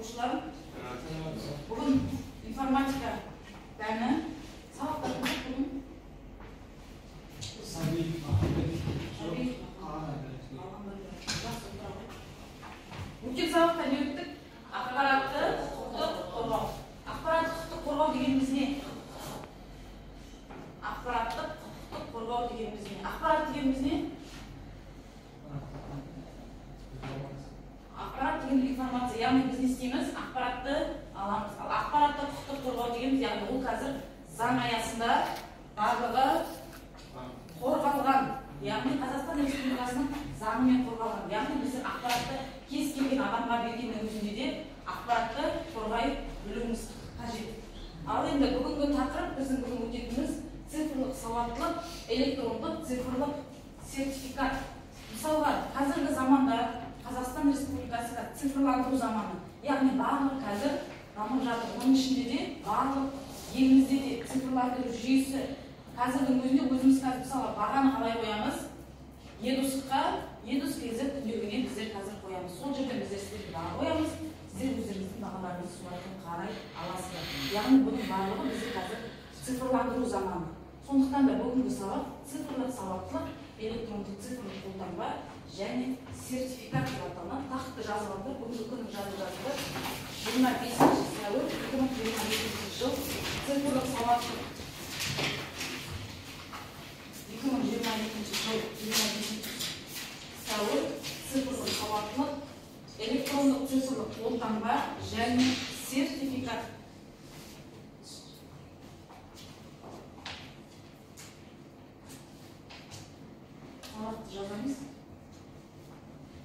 Оқушылар, бүгін информатика пәні сабақта бүгін өткен сабақта не өттік? Ақпаратты құқықтық қорғау. Ақпараттық құқықтық қорғау дегеніміз не? Ақпараттық құқықтық қорғау дегеніміз не? Ақпарат дегеніміз не? Ақпарат деген информация, яғни біз не істейміз? Ақпаратты аламыз. Ал ақпараттық құқықтық қорғау дегеніміз, яғни ол қазір заң аясында барлығы қорғалған, яғни Қазақстан Республикасының заңымен қорғалған. Яғни біздер ақпаратты кез келген адамға бергеннің өзінде де ақпаратты қорғай білуіміз қажет. Ал енді бүгінгі тақырып, біздің бүгін өтетініміз цифрлық сауаттылық, электрондық цифрлық сертификат. Мысалға, қазіргі заманда Қазақстан Республикасы цифрландыру заманы, яғни барлық қазір дамып жатыр. Оның ішінде де барлық елімізде де цифрландыру жүйесі қазірдің өзінде өзіміз қазір мысалға бағаны қалай қоямыз? Едусқа, Едус kz күнделігіне біздер қазір қоямыз. Сол жерден біздер сіздерге баға қоямыз, сіздер өздеріңіздің бағаларыңызды сол арқылы қарай аласыздар. Яғни бұның барлығы бізде қазір цифрландыру заманы. Сондықтан да бүгінгі сабақ цифрлық сауаттылық, электрондық цифрлық қолтаңба және сертификат деп аталынады. Нақты жазып алыңдар, бүгінгі күннің жазып жазылды. 25 сәуір 2022 жыл цифрлық сауаттылық 2022 жыл 25 сәуір цифрлық сауаттылық, электрондық цифрлық қолтаңба және сертификат. Сабақты жазамыз.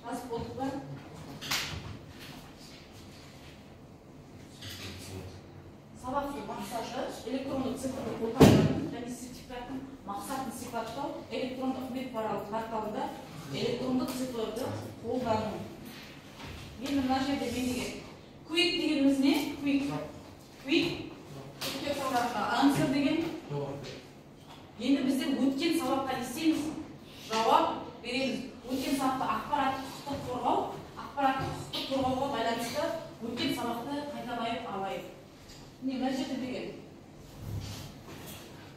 Жазып болдық па? Сабақтың мақсаты электрондық цифрлық қолтаңбаның және сертификаттың мақсатын сипаттау, электрондық үкімет порталында электрондық цифрларды қолдану. Енді мына жерде мен деген квик дегеніміз не? Квик. Квик. Өткен сабақта answer деген. Енді біздер өткен сабақта не істейміз? Жауап береміз. Өткен сабақта ақпараттық құқықтық қорғау, ақпараттық құқықтық қорғауға байланысты өткен сабақты қайталай алайық. Міне мына жерде деген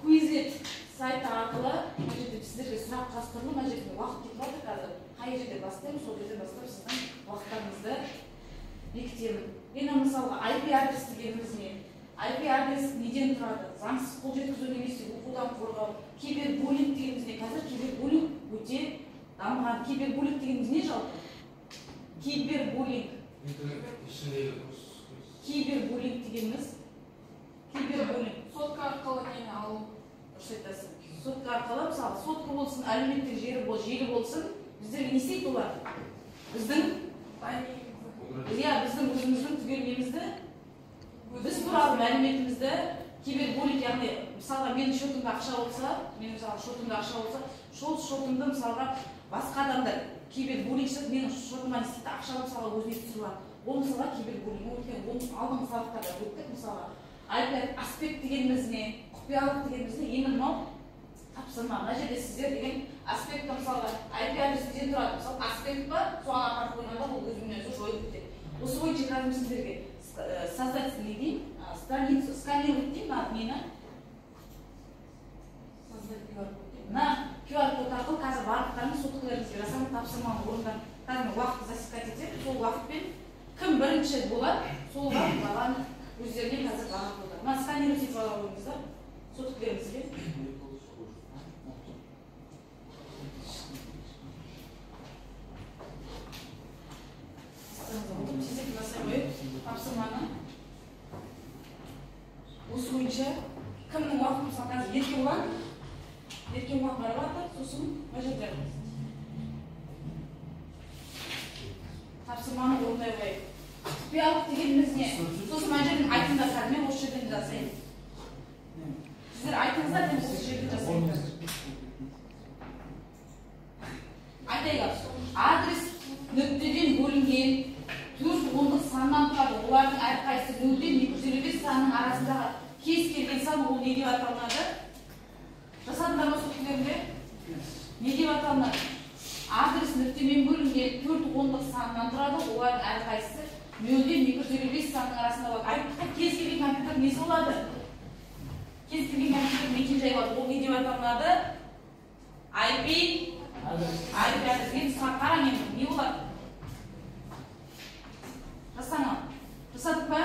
Quizlet сайты арқылы мына жерде сіздерге сұрақ құрастырылды. Мына жерде уақыт кетіп жатыр қазір. Қай жерде бастаймын, сол жерде бастап сіздің уақыттарыңызды бекітемін. Енді мысалға IP адрес дегеніміз не? IP адрес неден тұрады? Заңсыз қол жеткізу немесе оқудан қорғау. Кибербуллинг дегеніміз не? Қазір кибербуллинг өте дамыған. Кибербуллинг дегеніміз не жалпы? Кибербуллинг. Кибербуллинг дегеніміз кибербуллинг. Сотка арқылы нені алу? Дұрыс айтасың. Сотка арқылы, мысалы, сотка болсын, әлеуметтік желі болсын, біздерге не істейді олар? Біздің біздің өзіміздің түгел немізді, біз туралы мәліметімізді кибербуллинг, яғни мысалға менің шотымда ақша болса, менің мысалы шотымда ақша болса, сол шотымды мысалға басқа адамдар кибербуллинг жасап менің шотыма не істейді, ақшаны мысалға өзіне түсіріп алады. Ол мысалға кибербуллинг. Өткен оның алдыңғы сабақтарда өттік мысалға. IP аспект дегеніміз не, құпиялық дегеніміз не, енді мынау тапсырма. Мына жерде сіздер деген аспектті мысалға IP адрес неден тұрады? Мысалы аспект бар, соған апарып қойғанда ол өзімен өзі жойылып кетеді. Осы бойынша қазір сіздерге создать не деймін, страницу сканировать деймін, мына нені создать QR код деймін. Мына QR код арқылы қазір барлықтарыңыз соткаларыңызға жасаған тапсырманы орындап, қазір уақытты засекать етемін. Сол уақытпен кім бірінші болады, сол маған өздеріне қазір баға қойды. Мына сканировать етіп ала қойыңыздар соткаларыңызге. Тезірек жасай қойып тапсырманы. Осы бойынша кімнің уақыты, мысалы қазір Еркебұлан барып жатыр, сосын мына жерде тапсырманы орындай қояйық. Құпиялық дегеніміз не? Сосын мына жерден айтыңдар, қазір мен осы жерден жасайын. Сіздер айтыңыздар, мен осы жерден жасайын. Айтайық, адрес нүктеден бөлінген 4 ондық саннан тұрады. Олардың әрқайсысы 0-ден 255 санның арасындағы кез келген сан, ол не деп аталынады? Жасадыңдар ма соткілерінде? Не деп аталынады? Адрес нүктемен бөлінген 4 ондық саннан тұрады. Олардың әрқайсысы 0-ден 255 санның арасында болады. Айттық қой, кез келген компьютер несі болады? Кез келген компьютер мекен-жайы болады. Ол не деп аталынады? IP адрес. Енді сұрақ қараң енді, не болады? Жасаң ал. Жасадық па?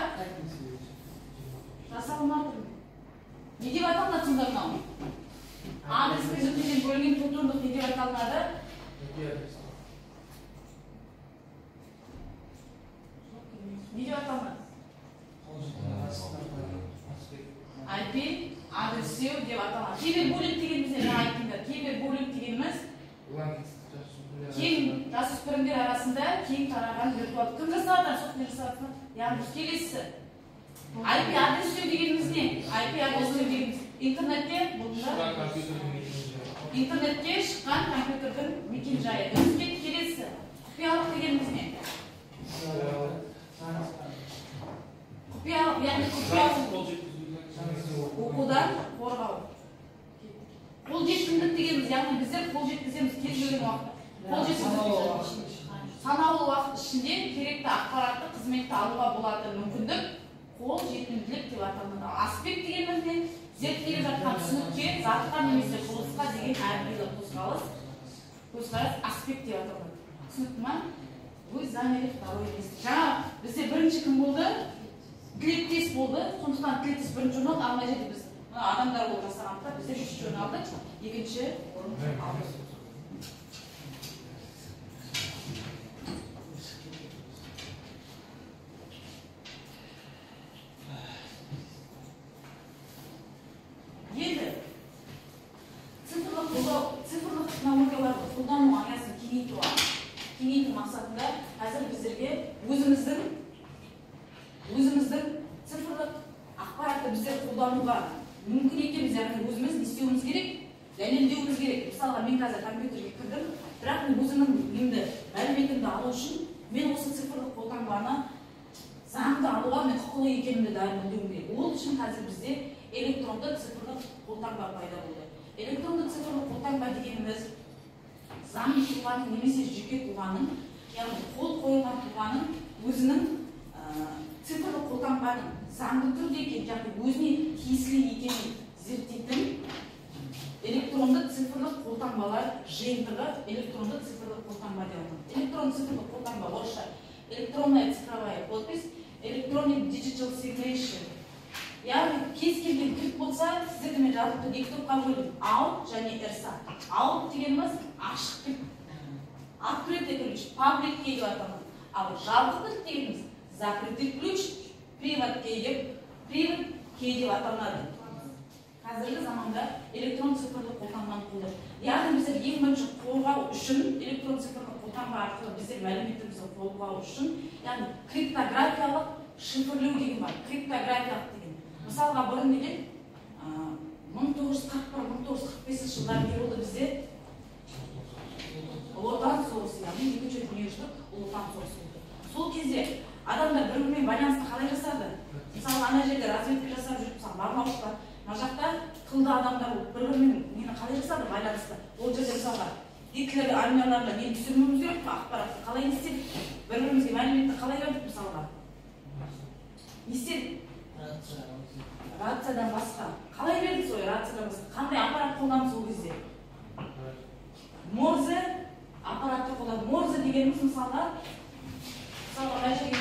Жасалмады. Не деп аталынады сонда мынау? Адрес нүктеден бөлінген төрт ондық не деп аталынады? Не деп аталынады? IP адрестеу деп аталынады. Кибербуллинг дегеніміз не? Жаңа айттыңдар. Кибербуллинг дегеніміз кең жасөспірімдер арасында кең тараған виртуалды. Кім жасап жатыр? Сол кім жасап жатыр? Яғни келесісі. IP адрестеу дегеніміз не? IP адрестеу дегеніміз интернетте интернетке шыққан компьютердің мекен-жайы. Келесі. Құпиялық дегеніміз не? Құпиялық, яғни құпиялық оқудан қорғау. Қол жетімділік дегеніміз, яғни біздер қол жеткіземіз кез келген уақытта. Қол жеткіземіз. Санаулы уақыт ішінде керекті ақпаратты, қызметті алуға болатын мүмкіндік қол жетімділік деп аталынады. Аспект дегеніміз не? Зерттеліп жатқан түсінікке, затқа немесе құбылысқа деген әрқилы көзқарас аспект деп аталынады. Түсінікті ма? Вы заняли второе место. Жаңа бізде бірінші кім болды? Тілектес болды. Сондықтан тілектес бірінші орын алды. Ал мына жерде біз мына адамдар болып жасағандықтан біздер үшінші орын алдық, екінші орын алдық. Енді цифрлық технологияларды қолдану аясын кеңейту мақсатында қазір біздерге өзіміздің цифрлық ақпаратты біздер қолдануға мүмкін екенбіз, яғни өзіміз не істеуіміз керек, дәлелдеуіміз керек. Мысалға, мен қазір компьютерге кірдім, бірақ мен өзімнің немді, мәліметімді алу үшін мен осы цифрлық қолтаңбаны заңды алуға мен құқылы екенімді дәлелдеуім керек. Ол үшін қазір бізде электронды цифрлық қолтаңба пайда болды. Электронды цифрлық қолтаңба дегеніміз заңды тұлғаның немесе жеке тұлғаның, яғни қол қойылған тұлғаның өзінің цифрлық қолтаңбаның заңды түрде екен, яғни өзіне тиесілі екенін зерттейтін электронды цифрлық қолтаңбалар жиынтығы электронды цифрлық қолтаңба деп аталады. Электронды цифрлық қолтаңба орысша электронная цифровая подпись, electronic digital signature. Яғни кез келген кілт болса, сіздерді мен жазып тұр, екі топқа бөлдім. AUTH және RSA. AUTH дегеніміз ашық кілт, открытый ключ, public key деп аталады. Ал жабық кілт дегеніміз закрытый ключ, private key деп аталынады. Қазіргі заманда электрон цифрлық қолтаңбаны қолданады. Яғни біздер ең бірінші қорғау үшін электрон цифрлық қолтаңба арқылы біздер мәліметімізді қорғау үшін, яғни криптографиялық шифрлеу деген бар. Криптографиялық деген. Мысалға, бұрын деген 1941-1945 жылдары не болды бізде? Ұлы Отан соғысы, яғни екінші дүниежүзілік Ұлы Отан соғысы болды. Сол кезде адамдар бір-бірімен байланысты қалай жасады? Мысалы, ана жерде разведка жасап жүріп, мысалы, барлаушылар, мына жақта тылда адамдар бір-бірімен нені қалай жасады байланысты? Ол жерде мысалға Гитлер армияларына нені түсірмеуіміз керек пе, ақпаратты қалай не істедік? Бір-бірімізге мәліметті қалай бердік мысалға? Не істедік? Рациядан басқа. Қалай бердік солай рациядан басқа? Қандай аппарат қолданды сол кезде? Морзе аппаратты қолданды. Морзе дегеніміз мысалға, мына жерге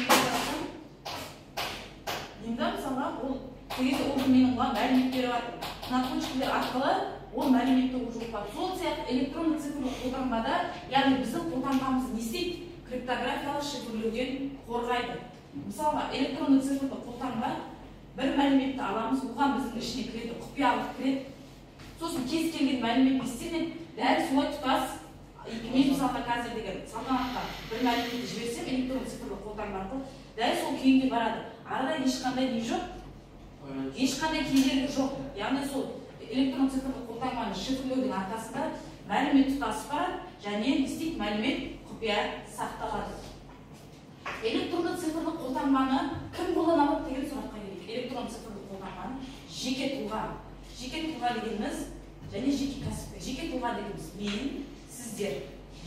деймін да, мысалға, ол кезде ол менің оған мәлімет беріп жатыр. Мына точкалар арқылы ол мәліметті уже оқып. Сол сияқты электронды цифрлық қолтаңбада, яғни біздің қолтаңбамыз не істейді? Криптографиялық шифрлеуден қорғайды. Мысалға, электронды цифрлық қолтаңба бір мәліметті аламыз, оған біздің ішіне кіреді, құпиялық кіреді. Сосын кез келген мәлімет не істелінеді, дәл солай тұтас. Мен мысалға қазір деген Салтанатқа бір мәліметті жіберсем, электронды цифрлық қолтаңба арқылы дәл сол күйінде барады. Арада ешқандай не жоқ, ешқандай кедергі жоқ. Яғни сол электронды цифрлық қолтаңбаны шифрлеудің арқасында мәлімет тұтасып барады және не істейді, мәлімет құпия сақталады. Электронды цифрлық қолтаңбаны кім қолдана алады деген сұраққа келейік. Электронды цифрлық қолтаңбаны жеке тұлға. Жеке тұлға дегеніміз және жеке кәсіпкер. Жеке тұлға дегеніміз мен, сіздер.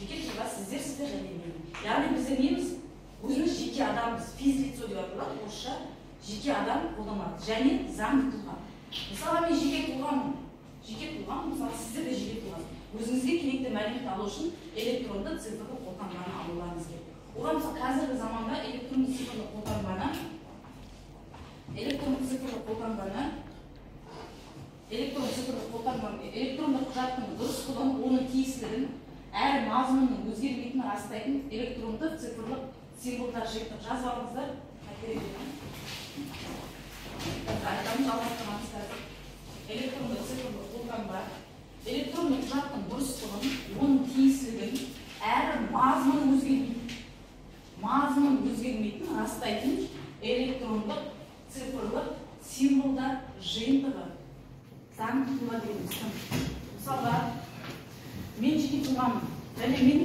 Жеке тұлға сіздер, сіздер және мен. Яғни біздер неміз? Өзіміз жеке адамбыз, физик Жеке адам қолданады және заңды тұлға. Мысалға, мен жеке тұлғамын. Жеке тұлғамын, мысалы, сіздер де жеке тұлғасыз. Өзіңізге керекті мәлімет алу үшін электронды цифрлы қолтаңбаны алуларыңыз керек. Оған, мысалы, қазіргі заманда электронды цифрлы қолтаңбаны, электронды құжаттың дұрыстығын, оның тиесілігін, әрі мазмұнының өзгермейтінін растайтын электронды цифрлық символдар жиынтық. Жазып алыңыздар. Айтамыз, жалғастырамыз қазір. Электронды цифрлы қолтаңба электронды құжаттың дұрыстығын, оның тиесілігін, әрі мазмұны өзгермейтін растайтын электрондық цифрлық символдар жиынтығы. Заңды тұлға дегеніміз кім? Мысалға, мен жеке тұлғамын және мен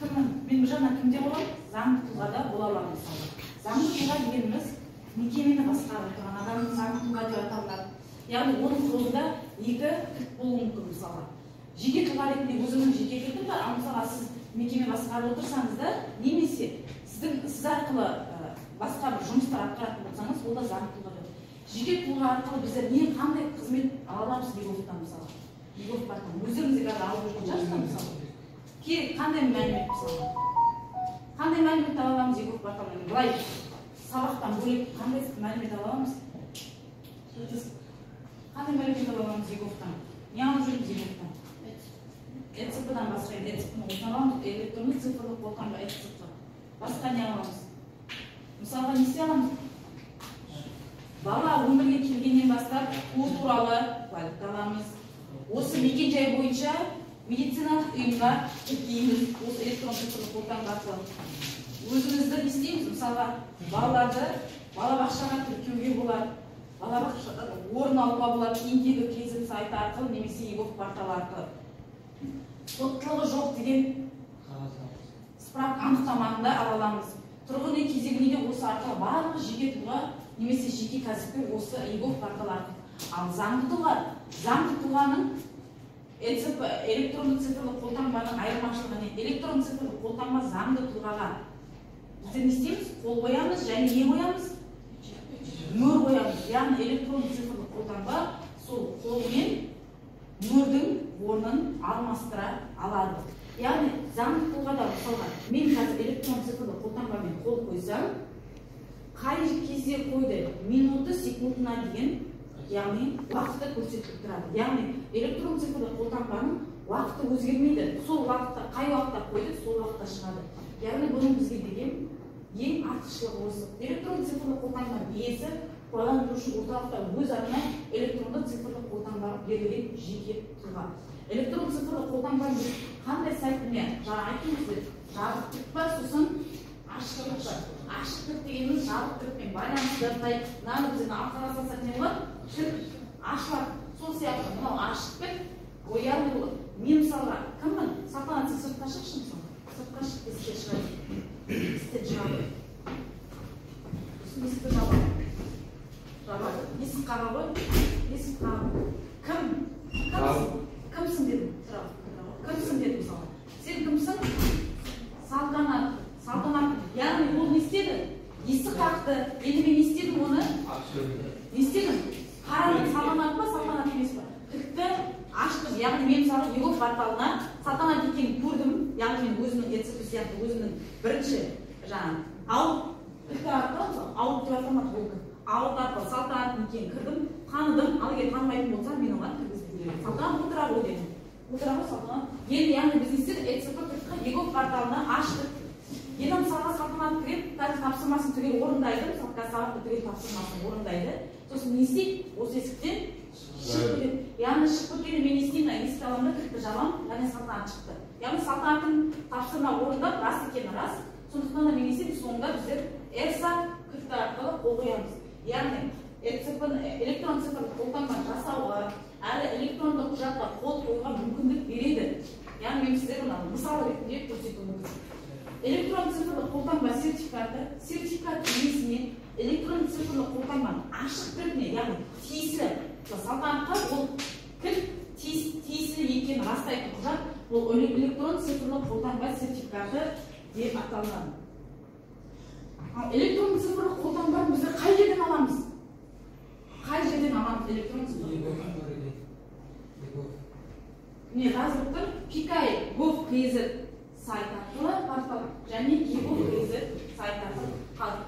кіммін? Мен бұл жағынан кімде боламын? Заңды тұлғада бола аламын. Мысалы, заңды тұлға дегеніміз мекемені басқарып тұрған адам заңды тұлға деп аталынады. Яғни оның қолында екі кілт болуы мүмкін. Мысалға, жеке тұлға ретінде өзіңнің жеке кілтің бар, ал мысалға сіз мекеме басқарып отырсаңыз да, немесе сіз арқылы басқа бір жұмыстар атқаратын болсаңыз, ол да заңды тұлға. Жеке тұлға арқылы біздер не қандай қызмет ала аламыз eGov-тан, мысалы? eGov порталын өздеріңіз де қазір алып жүрген шығарсыздар, мысалы. Керек қандай мәлімет, мысалы? Қандай мәлімет ала аламыз eGov порталынан? Былай сабақтан бөлек қандай мәлімет ала аламыз? Қандай мәлімет ала аламыз eGov-тан? Не алып жүрміз eGov-тан? ЭЦП-дан басқа, енді ЭЦП-ны осыдан аламыз, электронды цифрлы қолтаңба ЭЦП. Басқа не аламыз? Мысалға, не істей аламыз? Бала өмірге келгеннен бастап туу туралы куәлікті аламыз. Осы мекен-жай бойынша медициналық ұйымға тіркейміз осы электронды цифрлы қолтаңба арқылы. Өзімізді не істейміз? Мысалға, балаларды балабақшаға тіркеуге болады. Балабақшадан орын алуға болады Интегі kz сайты арқылы немесе eGov порталы арқылы. Соттылығы жоқ деген справка, анықтаманы да ала аламыз. Тұрғын үй кезегіне де осы арқылы, барлығы жеке тұлға немесе жеке кәсіпкер осы eGov порталы арқылы. Ал заңды тұлғаның ЭЦП, электронды цифрлы қолтаңбаның айырмашылығы не? Электронды цифрлы қолтаңба заңды тұлғаға біздер не істейміз? Қол қоямыз және не қоямыз? Мөр қоямыз. Яғни электронды цифрлы қолтаңба сол қолмен мөрдің орнын алмастыра алады. Яғни заңды тұлғада, мысалға, мен қазір электронды цифрлы қолтаңбамен қол қойсам, қай кезде қойды, минуты, секундына деген, яғни уақыты көрсетіліп тұрады. Яғни электронды цифрлы қолтаңбаның уақыты өзгермейді. Сол уақытта, қай уақытта қойды, сол уақытта шығады. Яғни бұның бізге деген ең артықшылығы осы. Электронды цифрлы қолтаңбаның иесі куәландырушы орталықта өз атына электронды цифрлы қолтаңба берілген жеке тұлға. Электронды цифрлы қолтаңбаны біз қандай сайтымен, жаңа айттым сізге, жабық кілт па, сосын ашық кілт па? Ашық кілт дегеніміз жабық кілтпен байланысты. Мынаны біз арқаға салсақ не болады? Кілт ашылады. Сол сияқты мынау ашық кілт, ол яғни ол мен, мысалға, кіммін? Салтанат, сен сыртқа шықшы, мысалы. Сыртқа шық, есікке шығады. Есіктен шығады. Сосын есікті жабады. Жабады. Есік қаға ғой. Есік қаға. Кім? Кімсің? Кімсің дедім. Кімсің дедім, мысалы. Сен кімсің? Салтанат. Салтанат. Яғни ол не істеді? Есік қақты. Енді мен не істедім оны? Не істедім? Қарадым, Салтанат па, Салтанат емес па? Кілтті аштым. Яғни мен, мысалы, eGov порталына Салтанат екенін көрдім. Яғни мен өзімнің ЭЦП сияқты өзімнің бірінші жаңағы аут кілті арқылы, мысалы, аут деп аталмады ол кілт. Аут арқылы Салтанат екенін кірдім, таныдым. Ал егер танымайтын болсам, мен оған кіргізбеймін. Салтанат, отыра ғой дедім. Отыра ғой, Салтанат. Енді яғни біз не істедік? ЭЦП кілтті eGov порталына аштық. Енді, мысалға, Салтанат кіреді, қазір тапсырмасын түгел орындайды, мысалы, қазір сабақты түгел тапсырмасын орындайды. Сосын не істейді? Осы есіктен шығып кетеді. Яғни шығып кеткенде мен не істеймін? Есікті аламын да, кілтті жабамын, яғни Салтанат шықты. Яғни Салтанаттың тапсырма орындап, рас екені рас. Сондықтан да мен не істеймін? Соңында біздер ЭЦП кілті арқылы қол қоямыз. Яғни ЭЦП электронды цифрлы қолтаңба жасауға, әрі электронды құжатқа қол қоюға мүмкіндік береді. Яғни мен сіздерге мына мысал ретінде көрсетуім мүмкін. Электронды цифрлы қолтаңба сертификаты сертификат иесіне электронды цифрлы қолтаңбаның ашық кілтіне, яғни тиесілі, Салтанатқа ол кілт тиесілі екенін растайтын құжат, ол электронды цифрлы қолтаңба сертификаты деп аталынады. Ал электронды цифрлық қолтаңбаны біздер қай жерден аламыз? Қай жерден аламыз электронды цифрлық? Міне жазылып тұр, pki.gov.kz сайт арқылы портал және egov.kz сайт арқылы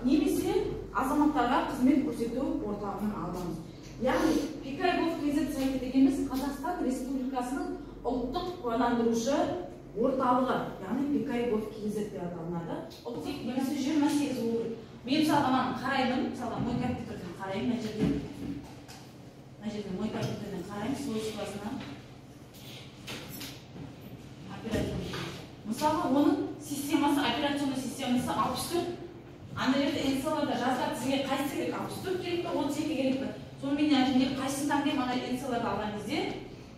немесе азаматтарға қызмет көрсету орталығынан аламыз. Яғни pki.gov.kz сайты дегеніміз Қазақстан Республикасының ұлттық куәландырушы орталығы, яғни pki.gov.kz деп аталынады. Ұлттық немесе 28 болу керек. Мен мысалға мынаны қараймын, мысалға мой компьютерден қараймын, мына жерде мой компьютерден қараймын, свойствосына. Мысалға, оның системасы, операционный системасы 64. Ана жерде ЭЦЛ-да жазылады, сізге қайсысы керек? 64 керек пе, 32 керек пе? Сонымен мен ана жерде қайсысын таңдаймын? Ана ЭЦЛ-ды алған кезде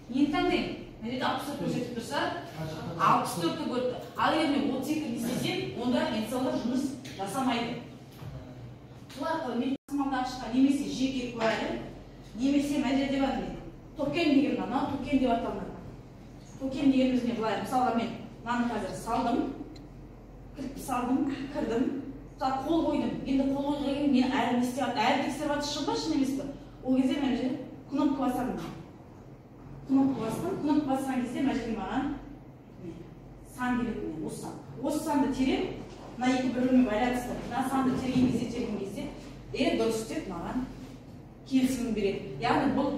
нені таңдаймын? Мына жерде 64 көрсетіп тұрса, 64-ті көріп. Ал егер мен 32-ні істесем, онда ЭЦЛ жұмыс жасамайды. Сол арқылы мен тасымалдағышқа немесе жеке куәлік, немесе мына жерде бар не? Токен деген, мынау токен деп аталынады. Токен дегеніміз не? Былай, мысалға мен мынаны қазір салдым, кіріп салдым, кірдім, мысалы қол қойдым. Енді қол қойған кейін мен әлі не істеп жатыр, әлі тексеріп жатыр, шын ба, шын емес пе? Ол кезде мен жерде кнопка басамын. Кнопка бастым, кнопка басқан кезде мына жерге маған сан келеді, міне осы сан. Осы санды терем, мына екі бір-бірімен байланысты. Мына санды терген кезде, дұрыс деп маған келісімін береді. Яғни бұл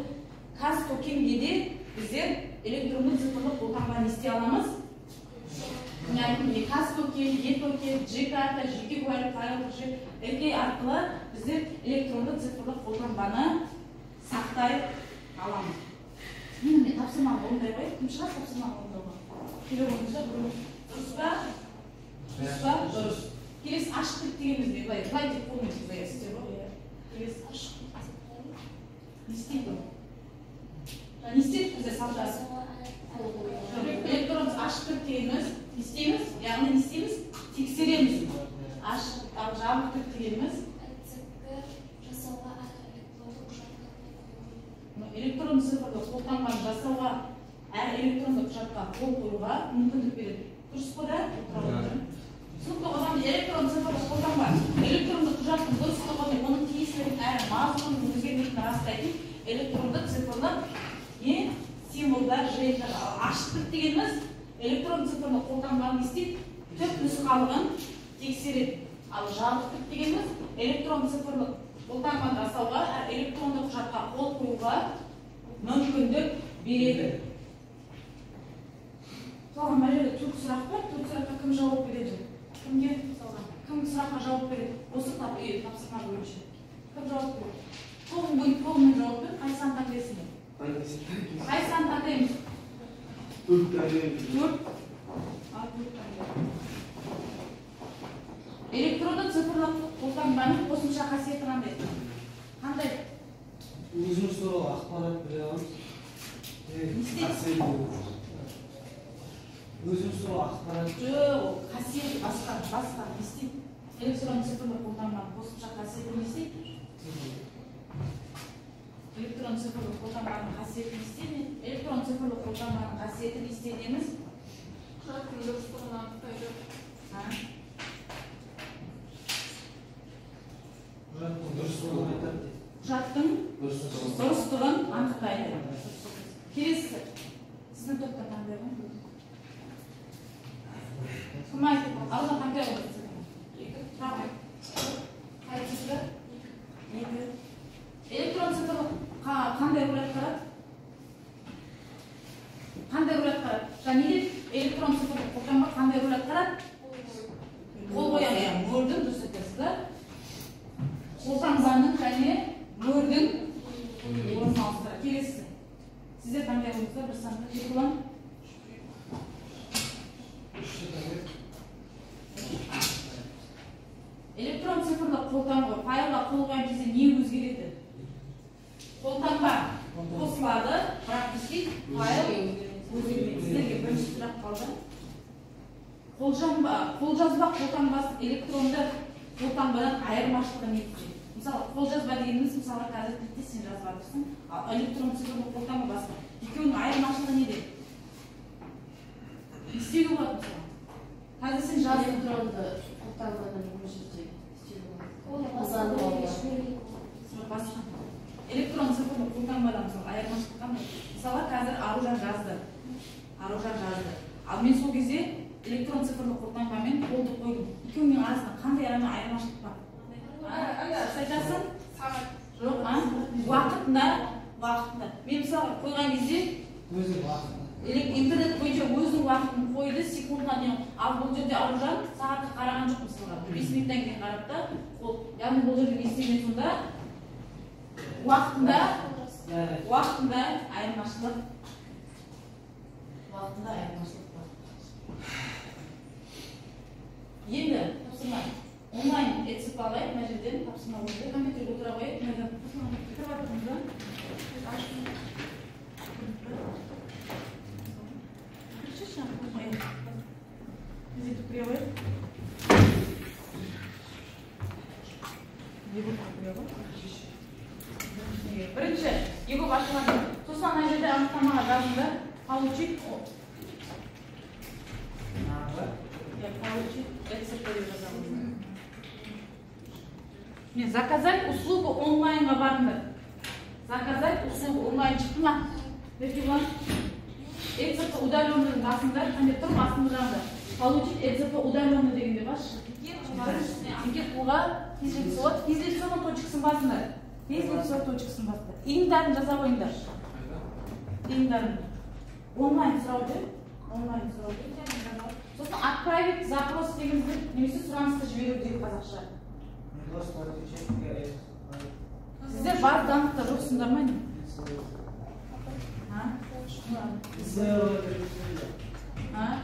Қазтокенге де біздер электронды цифрлық қолтаңбаны істей аламыз. Яғни Қазтокен, е-токен, G-карта, жеке куәлік, файлдық жүйе арқылы біздер электронды цифрлық қолтаңбаны сақтай аламыз. Мен тапсырманы орындай қояйын. Кім шығар тапсырманы орындауға? Келе қойыңыздар. Дұрыс па? Дұрыс па? Дұрыс. Келесі ашық кілт дегеніміз не? Былай, былай деп қолмен сіздер ғой. Келесі ашық кілт. Не істейді? Не істедік бізде салжасы? Электронды ашық кілт дегеніміз не істейміз? Яғни не істейміз? Тексереміз. Ашық, ал жабық кілт дегеніміз электронды цифрлы қолтаңбаны жасауға, әр электронды құжатқа қол қоюға мүмкіндік береді. Дұрыс қой да? Түсінікті ғой, электронды цифрлы қолтаңба электронды құжаттың дұрыстығы мен оның тиесілігін әрі мазмұнын өзгермейтінін растайтын электронды цифрлы символдар жиынтығы. Ашық кілт дегеніміз электронды цифрлы қолтаңбаны не істейді? Түп нұсқалығын тексереді. Ал жабық кілт дегеніміз электронды цифрлы қолтаңбаны жасауға, электронды құжатқа қол қоюға мүмкіндік береді. Мысалға, мына жерде төрт сұрақ бар. Төрт сұраққа кім жауап береді? Кімге? Мысалға, кім сұраққа жауап береді? Осы тапсырма бойынша. Кім жауап береді? Қолмен жауап береді. Қай сан таңдайсыңдар? Қай сан таңдаймыз? Төрт таңдаймыз. Төрт. Ал, төрт таңдаймыз. Электронды цифрлық қолтаңбаның қосымша қасиеті қандай? Қандай? Өзіміз туралы ақпарат біле аламыз. Не істейді? Өзіміз туралы ақпарат. Жоқ, қасиеті басқа, басқа. Не істейді? Электронды цифрлық қолтаңбаның қосымша қасиеті не істейді? Электронды цифрлық қолтаңбаның қасиеті не істейді? Электронды цифрлық қолтаңбаның қасиеті не істейді дейміз? Құжаттың дұрыстығын анықтайды. Құжаттың дұрыстығын анықтайды. Келесі. Сіздің топтан таңдай ғой. Кім айтты? Алла қандай болды? Екі. Қай цифры? Екі. Электрон цифрлық қандай рөл атқарады? Қандай рөл атқарады? Және де электрон цифрлық қолтаңба қандай рөл атқарады? Қол қояды. Мөрдің дұрыс айтасыз да? Қолтаңбаның және мөрдің орнын ауыстырады. Келесі. Сіздер таңдай қойыңыздар бір санды. Еркебұлан. Электрон цифрлық қолтаңба файлға қол қойған кезде не өзгереді? Қолтаңба қосылады, бірақ бізге файл өзгермейді. Сіздерге бірінші сұрақ қалды. Қолжазба қолтаңбасы электронды қолтаңбадан айырмашылығы не? Мысалы, қолжазба дегеніміз, мысалы, қазір тілде сен жазып жатырсың, ал электронды цифрлық қолтаңба басқа. Екеуінің айырмашылығы неде? Не істеуге болады мысалы? Қазір сен жаздың. Электронды қолтаңбадан ол жерде істеуге Басқа. Электрон цифрлы қолтаңбадан мысалы айырмашылық қандай? Мысалы қазір Аружан жазды. Аружан жазды. Ал мен сол кезде электрон цифрлы қолтаңбамен қолды қойдым. Екеуінің арасында қандай айырмашылық бар? Айтасың? Жоқ, а? Уақытында, уақытында. Мен мысалы қойған кезде интернет бойынша өзінің уақытын қойды, секундына дейін. Ал бұл жерде Аружан сағатқа қараған жоқ мысалға. 5 минуттан кейін қарап та қол. Яғни бұл жерде не істеген сонда? Уақытында, уақытында айырмашылық. Уақытында айырмашылық бар. Енді тапсырма онлайн ЭЦП алайық, мына жерден тапсырма бойынша компьютерге отыра қояйық, мына жерден кіріп жатырмыз ба? Тездетіп кіре қояйық. Бірінші, егов ашылған. Сосын ана жерде анықтамаға жазыңдар. Получить получить ЭЦП деп жазамыз. Мен заказать услугу онлайнға барыңдар. Заказать услугу онлайн шықты ма? Еркебұлан? ЭЦП удаленныйдың басында қандай тұр, астыңғы жағында. Получить ЭЦП удаленный дегенде басшы. Жеке тұлға физлицо болады. Физлицоның точкасын басыңдар. Физлицо точкасын басыңдар. ИИН-дарын жаза қойыңдар. ИИН-дарын. Онлайн сұрау деп. Онлайн сұрау деп. Сосын отправить запрос дегенді немесе сұранысты жіберу деген қазақша. Сіздер база данныхта жоқсыңдар ма не? А? А?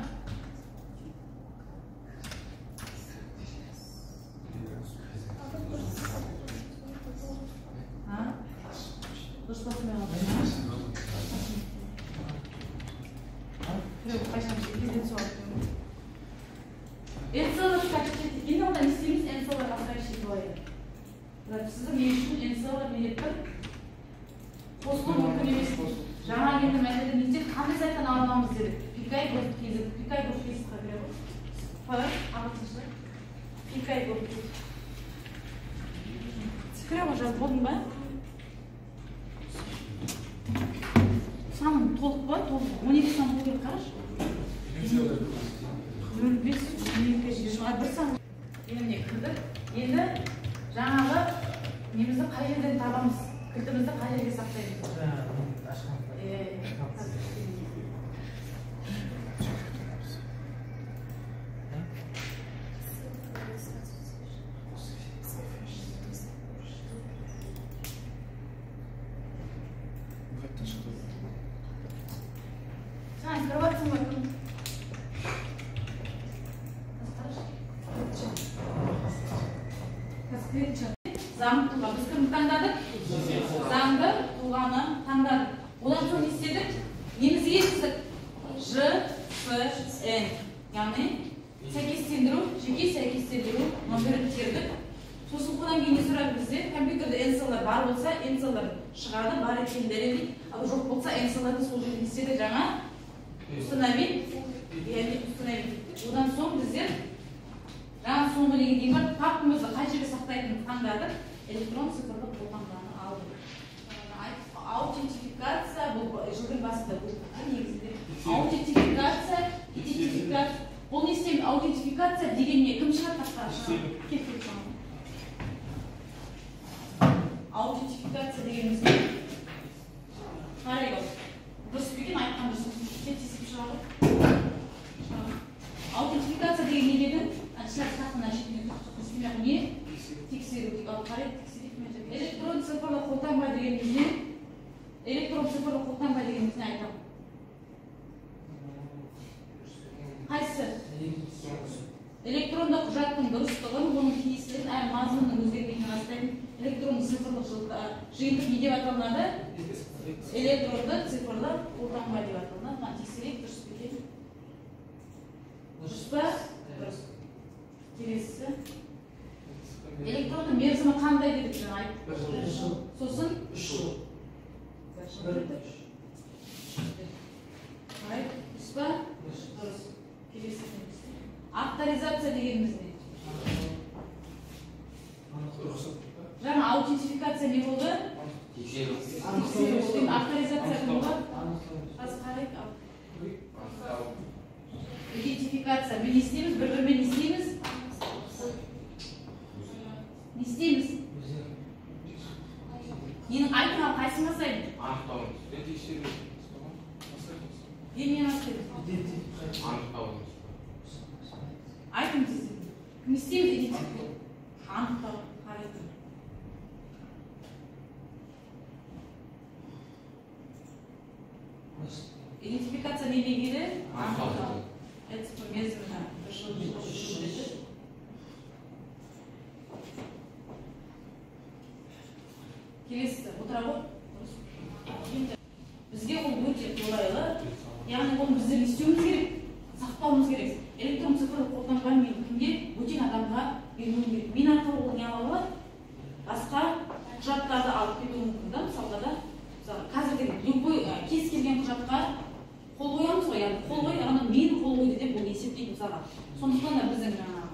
Дұрыс басмай қалды. НСЛ скачать енді онда не істейміз? НСЛ-ға скачать етіп алайық. Сіздің не үшін НСЛ не деп тұр? Қосылу мүмкін емес. Жаңа келді мәселе не істейді? Қандай сайттан ала аламыз дедік. Пикай гов kz, Пикай гов kz-ға кіре ғой. П, ағылшынша. Пикай гов kz. Кіре ғой, жазып болдың ба? Саның толық па? Толық. 12 сан болу керек, қарашы. 05, 12, 20, бір сан. Енді міне кірдік. Енді жаңағы немізді қай жерден табамыз? Кілтімізді қай жерге сақтаймыз? Сен кіріп жатсың ба? Заңды тұлға. Біз кімді таңдадық? Заңды тұлғаны таңдадық. Одан соң не істедік? Немізге енгіздік? Ж, С, Н. Яғни сәйкестендіру, жеке сәйкестендіру номерін тердік. Сосын одан кейін не сұрады бізде? Компьютерде НСЛ-лар бар болса, НСЛ-лар шығады, бар екенін дәлелдейді. Ал жоқ болса, НСЛ-ларды сол жерде не істеді? Жаңа установить, яғни установить. Одан соң біздер жаңа соңғы неге дейін бар, папкамызды қай жерге сақтайтынын таңдадық, электрон цифрлы қолтаңбаны алдық. Аутентификация, бұл жылдың басында өтті негізінде. Аутентификация, идентификация. Бұл не істеймін? Аутентификация деген не? Кім шығады тақтаға? Кел, кел, Аутентификация дегеніміз не? Қарай ғой. Дұрыс па екен? Айтқан дұрыс. Кел, тексеріп шығады. Аутентификация деген не деді? Не? Тексеру. Ал қарай, тексерейік мына жерде. Электрон цифрлы қолтаңба дегеніміз не? Электрон цифрлы қолтаңба дегеніміз не айтамын? Қайсысы? Электронды құжаттың дұрыстығын, оның тиесілігін әрі мазмұнының өзгермейтінін растайтын электронды цифрлық жиынтық не деп аталынады? Электронды цифрлы қолтаңба деп аталынады. Мына тексерейік, дұрыс па екен? Дұрыс па? Дұрыс. Келесісі. Электронды мерзімі қандай дедік жаңа айттық? Сосын? 3 жыл. Қарай, дұрыс па? Дұрыс. Келесі. Авторизация дегеніміз не? Жаңа аутентификация не болды? Тексеру. Тексеру. Авторизация кім болады? Қазір қарайық. Идентификация. Мен не істейміз? Бір-бірімен не істейміз? Не істейміз? Ненің айтың ал қайсысын жасаймыз? Анықтауымыз. Тексеру. Нені анықтаймыз? Анықтауымыз. Айтыңыз. Не істейміз идентификация? Анықтау. Қарайтын. Идентификация не дегені? Анықтау. ЭЦП мерзімі бір жыл деді. Келесі отыра ғой. Бізге ол өте қолайлы. Яғни оны біздер не істеуіміз керек? Сақтауымыз керек. Электрон цифрлық қолтаңба мен кімге? Бөтен адамға бермеуім керек. Мен арқылы ол не ала алады? Басқа құжаттарды алып кетуі мүмкін да, мысалға да. Мысалы, қазір деген любой кез келген құжатқа қол қоямыз ғой, яғни қол қой, яғни мен қол қойды деп ол есептейді мысалға. Сондықтан да біздің жаңағы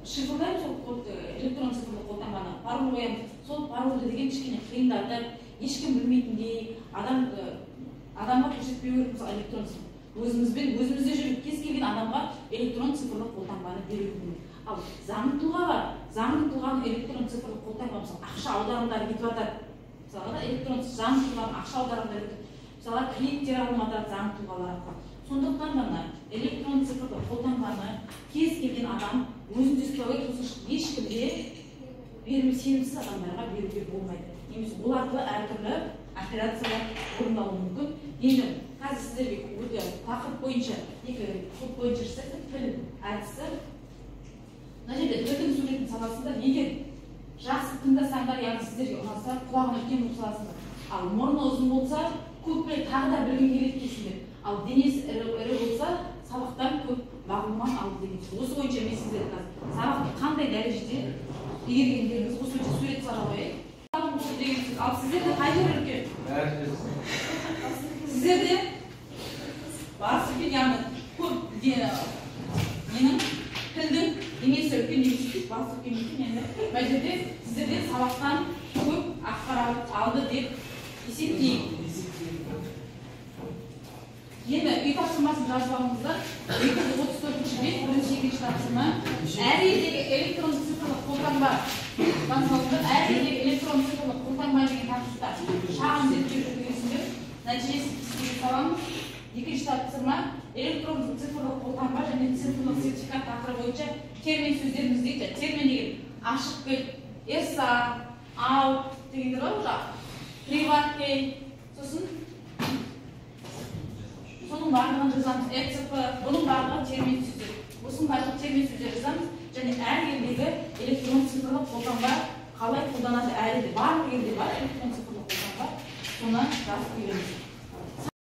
шифрлаймыз ол кодты, электрон цифрлық қолтаңбаны, пароль қоямыз. Сол парольді деген кішкене қиындатып, ешкім білмейтіндей, адамға көрсетпеу керек, мысалы, электрон цифр. Өзімізбен өзімізде жүріп кез келген адамға электрон цифрлық қолтаңбаны беруге болмайды. Ал заңды тұлғаға, заңды тұлғаның электрон цифрлық қолтаңба, мысалы, ақша аударымдары кетіп жатады. Мысалға да электрон заңды тұлғаның ақша аударымдары кетіп, мысалға кредиттер алынып жатады заңды тұлғалар арқылы. Сондықтан да мына электрон цифрлық қолтаңбаны кез келген адам өзінде ұстау керек, сосын ешкімге бермей, сенімсіз адамдарға беруге болмайды. Немесе ол арқылы әртүрлі операциялар орындалуы мүмкін. Енді қазір сіздерге өте тақырып бойынша, екі топ бойынша жасайсыз, тіл әдісі. Мына жерде тілдің суретін саласыздар. Егер жақсы тыңдасаңдар, яғни сіздерге ұнаса, құлағын үлкен қылып саласыздар. Ал мұрны ұзын болса, көп біліп, тағы да білгім келеді дейсіңдер. Ал денесі ірі болса, сабақтан көп мағлұмат алды деген сөз. Осы бойынша мен сіздерге қазір сабақты қандай дәрежеде игергендеріңіз, осы бойынша сурет сала қояйын. Деген сөз. Ал сіздерде қай жер үлкен? Сіздерде басы үлкен, яғни көп ненің тілдің денесі үлкен немесе басы үлкен екен. Енді мына жерде сіздерде сабақтан көп ақпарат алды деп есептейік. Енді үй тапсырмасын жазып алыңыздар. 234-ші бет, бірінші, екінші тапсырма. Әр елдегі электрон цифрлық қолтаңба. Әр елдегі электрон цифрлық қолтаңба деген тақырыпта шағын зерттеу жүргізесіңдер. Нәтижесін кестеге саламыз. Екінші тапсырма электрон цифрлық қолтаңба және цифрлық сертификат тақырыбы бойынша термин сөздеріміз дейді. Термин деген ашық кілт, ЭСА, АУ дегендер бар ғой, приват-кей, сосын соның барлығын жазамыз. ЭЦП, бұның барлығы термин сөздер. Осының барлығы термин сөздер жазамыз. Және әр елдегі электрон цифрлық қолтаңба қалай қолданады, әр елде, барлық елде бар электрон цифрлық қолтаңба, соны жазып келеміз.